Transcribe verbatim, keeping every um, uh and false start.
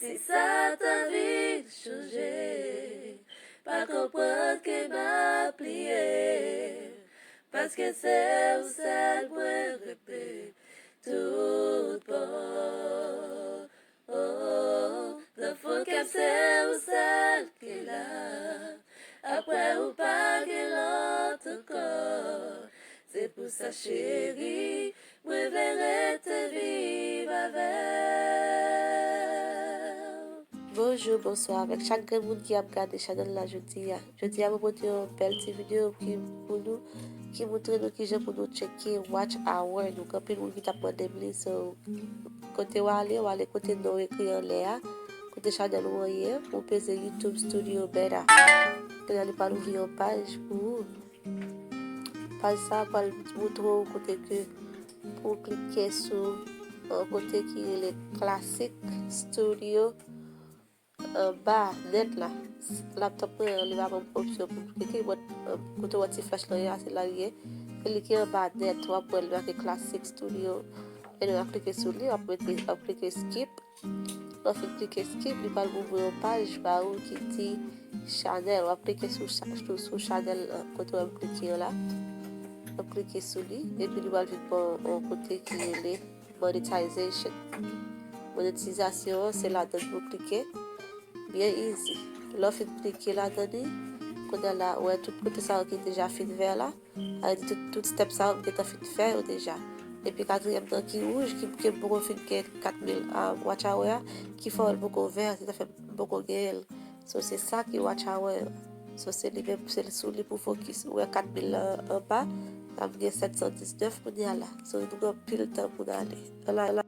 Si sa t anvi chanje, pa konprann ke m ap pliye, paske se ou sèl mwen repe tout bò. Oh, nan fon kè m se ou sèl ki la. Apre ou pa gen lòt ankò. Se pou sa cheri, mwen vle rete viv avè w. Bonjou, bonswa avèk chak grenn moun ki ap gade chanèl la jodi a. Jodi a mwen pote yon bèl ti videyo ki pou nou, ki montre nou kijan pou nou tcheke watch hour nou. Gen anpil moun ki t ap mande m li, so kote w ale, w ale kote non ekri anlè a, kote chanèl ou an ye, ou peze YouTube Studio Beta. Kounye a li pral ouvri yon paj pou ou. Paj sa a pral montre w kote ke pou w klike sou yon kote ki rele Classic Studio anba nèt la. Laptop mwen an, li pa ban m opsyon pou m klike, but, euh, kote w wè ti flèch lan ye a, se la l ye. Klike anba nèt, w ap wè l make Classic Studio. Anyway, w ap klike sou li, w ap mete, w ap klike skip. Lè w fin klike skip, li pral ouvri yon paj ba ou ki di chanèl. W ap klike sou, cha- sou, sou chanèl, euh, kote w wè m klike an la. W ap klike sou li, epi li pral vin ban w yon kote ki rele monetization. Monetizasyon an, se ladan l pou w klike. Byen easy. Lè w fin klike ladan li, kounye a la, ou wè tout kote sa yo ki deja fin vè la. Sa vle di tout, tout step sa yo m gentan fin fè yo deja. Epi katriyèm nan ki wouj, ki, ki m poko fin gen kat mil, ah, watch hour a, ki fè l poko vè, se sa fè m poko genyen l. So, se sa ki watch hour yo. So, se li menm, se sou li pou fokis. Ou wè kat mil lan anba, la m gen sèt san diznèf kounye a la. So, nou gen anpil tan pou n ale. Ala, ala.